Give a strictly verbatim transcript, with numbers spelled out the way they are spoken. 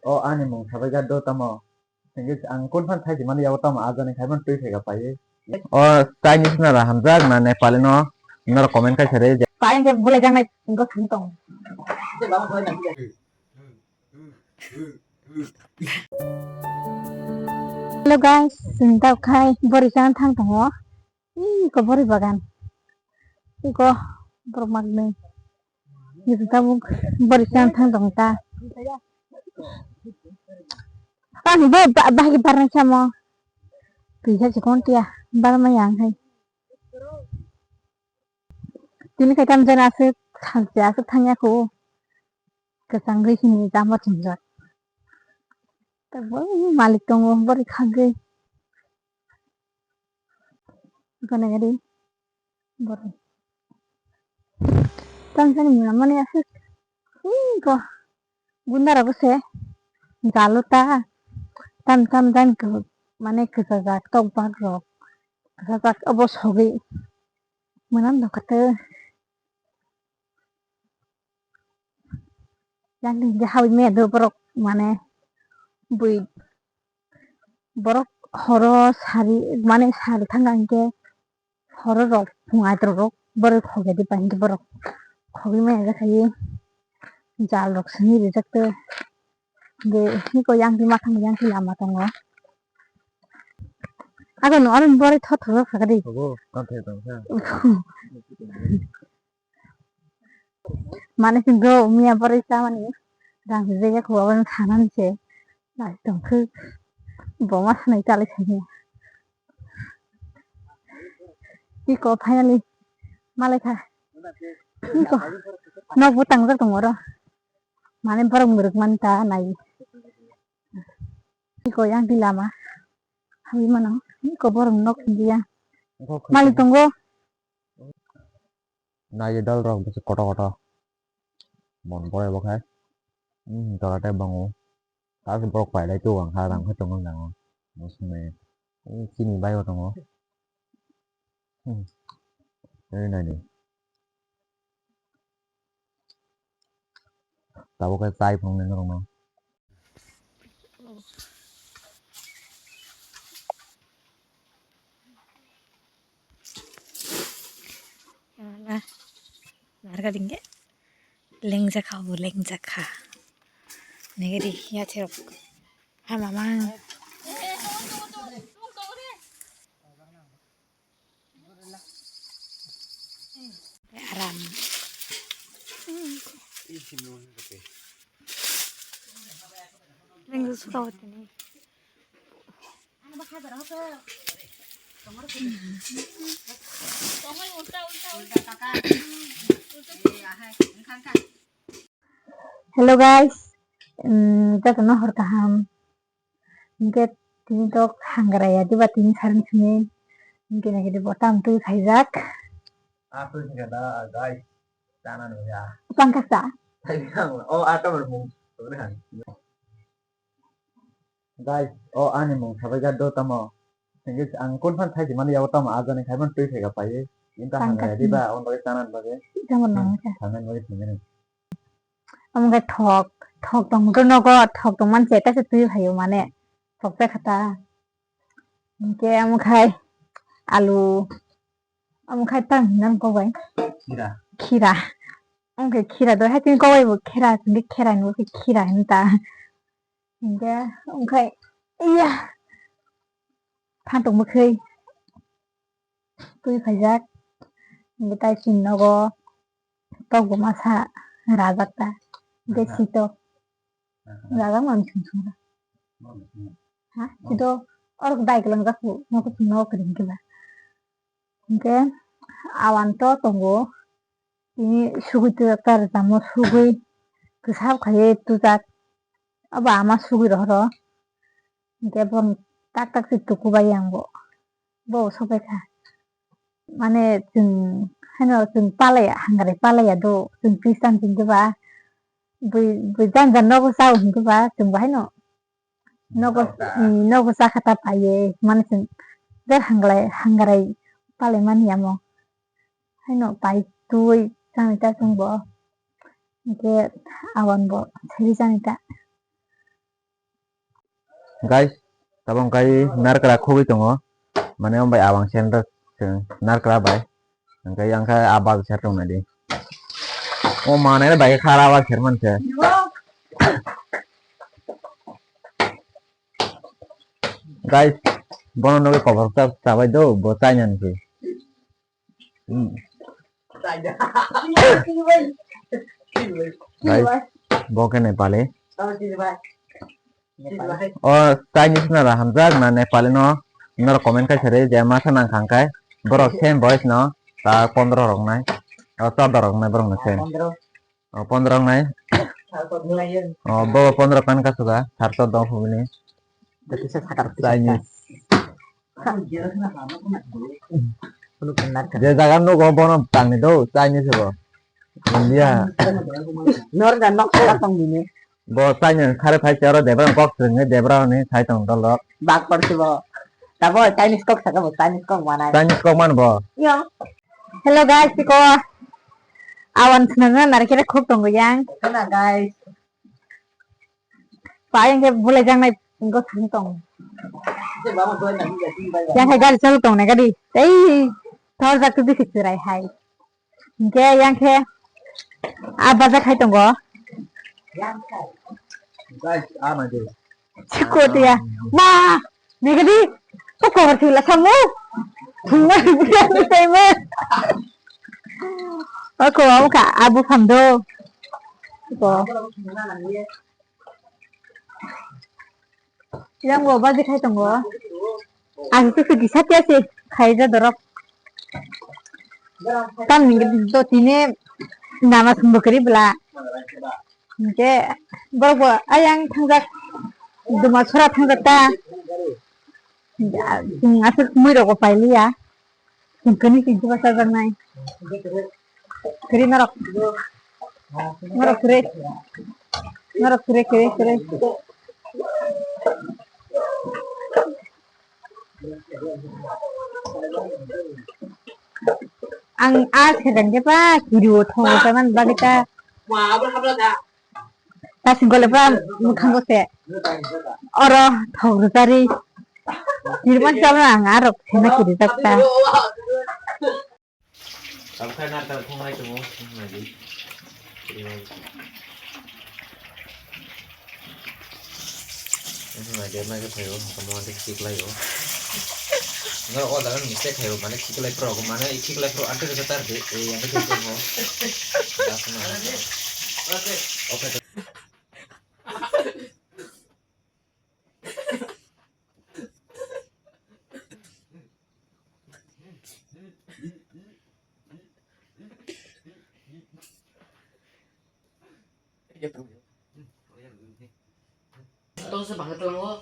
O ani mung sabai ga do tamo. Singis ang kun phan thai di mani yago tamo ajani khai man twi thai ga pai. O Chinese na ra hamjak na Nepali no nor comment kai sare. Paling ke bulai jang nai go thang tong. Hello guys, sing tau khai bori jang thang tongo. Ih, ko bori bagan. Iko borok magni. Iko tabuk bori chang thang tong ta. Ani bo ba-, bahagi barnai samo. Pisa chikon tia, barma yang hai. Tini kai tam jana aswk thang ya, aswk thang ya khu. Kwchang gwi sini jama chumjak. Tabuk malik tongo, bori khagwi. Gana gari. Borok. Tam jani mwnamani aswk. Ui, go. Gundara bose. Jalo ta. Tam tam jani ko. Mane kwchajak tok bak rok. Kwchajak obo sogwi. Mwnam dokate. Yang hingke habwi maya do borok mane bui borok horo sari mane sari thangka hingke horo rok phung aitro rok borok khogya di pai hingke borok khogwi maya jakhayi jal rok sini rijak te hingke hiko yang di mathang yang di lama tongo. Abo no oro borok thotho rok sakha di. Obo, tongthai tongkha. Mane chwng do miya boroi chamani rang rijak ya kho, abo sanani se nai tongkhe bo ma sanai chalai sani. Iko finally malai kha. Iko nok bo tangjak tongo oro. Mane borok mwrwk mani ta nai. Iko yang di lama. Habi mano. Iko borok nok hindiya. Malik tongo. Nai dal rok bisi koto koto. Mon pore bo khai. Hmm, tola tei bango. Tei borok pailai tu ang ha rang khai tongo jang o. Bo sumai. Hmm, chini bai o tongo. Hmm. Nai nai di. Tabuk khe chai phunuknai norokno. Narga dingge. Lengjak kha, bo lengjak kha. Nigiri, yathirok. Ha, mama. Aram. Lengsu suka watini. Hello guys, um, jotono hor kaham. Hingke tini tok hangraya diba tini sarang sini. Hingke nake dibo tam tui khaijak. Ah, tui khaijak da, guys. Chana nungya. Pangkasa. Thaibiyang. Oh, ah, tamar mung. Guys, oh, ani mung sabai ga do tamo. Hingke ang kun phan thaiji mani yago tamo ajani khai man tui thai ga pai. Inta hangraya diba, on bagwi chana bagwi. Tamo nang. Thangnani bagwi thangnani. Omo khe thok, thok tong khe nogo, thok tong mani se, tei se twi phaio mane, thok chai kha ta. Hinkhe omo khai alu, omo khai tang hinwi kok bai? Khira. Khira. Omo khe khira do, hai tini kok bai bo khera, tini khera hinwi khe khira hinwi ta. Hinkhe omo khai, iya, phan tong bwkhwi. Twi phaijak, hinkhe tai chini nogo tok bo masa rajak ta, hinkhe sito rajak mani song song. Ha? Sito oro dai kwlangjak bo, nogo chini nogo kwrwi hinkhe ba. Hinkhe awan to tongo, tini sugui twijak ta rwchapmo, sugui kwsap khaiwi twijak, abo ama sugui rohoro, hinkhe bono tak tak se tukubai ang bo. Bo sopai kha. Mane chwng haino chwng palaiya, hangrai palaiya do, chwng Christian chwng khe ba bui, bui jang jang nogo chao hinkhe ba chwng bo haino nogo, nogo cha kha ta paiye, mane chwng jar hangrai, hangrai palai mani amo. Haino pai twi chani ta chwng bo, hinkhe awan bo seri chani ta. Guys, tabuk kai narkra khogwi tongo. Mane, o bai abang sendok narkra bai. Hingke yang khe a bal ser tong nai di. O manai bai khara bal ser man se. Guys, bono nugwi kophor ta chabai do, bo chaina ni se. Hmm. Guys, bo khe Nepali. O Chinese no ra hamjak na Nepali no? Norok comment khai sari je masa nang khang khai. Borok same voice no, ta pondro rok nai. O choddo rok nai borok no same. O pondro rok nai. O bo pondro kan ka suga, sar choddo phubini. Chinese. Je jaga nugo bono tangni do, Chinese bo. India. Nor da nok sala tong bini. Bo Chinese khare phai se oro debra kok swrwngwi debra ni sai tong dolok. Bak por se bo. Tabo Chinese kok saka bo, Chinese kok manai. Chinese kok man bo. Yo. Hello guys, tiko awan swnamna narikhe khuk tongo yang. Kana guys. Payang ke bule jang nai go thang tong. Yang hai gari chalu tong nai gari. Tei thor jak tu bisi churai hai. Hingke yang khe a baja khai tongo. Guys, ama de. Chikot ya. Ma, negadi. Ko ko thila samu. Thuma ni taimo. Ko ko ka abu phando. Ko. Yang bo baji khai tongo. Ang tu kisa kya se khai ja dorok. Tam ni do tine nama sumbo kari bla. Hingke borok bo ayang thangjak, duma sora thangjak ta. Chwng aswk mui rok bo pailiya. Chwng kani chwng se bachajak nai. Kwrwi norok. Norok kwrwi. Norok kwrwi, kwrwi, kwrwi. Ang a sejang khe ba kiri o thongo ta man bagwi ta. Ta sing gole ba mwkhang bo se. Oro thok rwjari. Kiri man chabra ang arok sena kiri jak ta. Tabuk khe narikal thunglai tongo, thunglai di. Thunglai di, mai khe phaio, hokhe mo khe khiklai o. Nga o jaga ni mistake khaio, mane khiklai pro, mane khiklai pro, ante khe tar de, e, ante khe mo. Okay. Tong se bang tong o.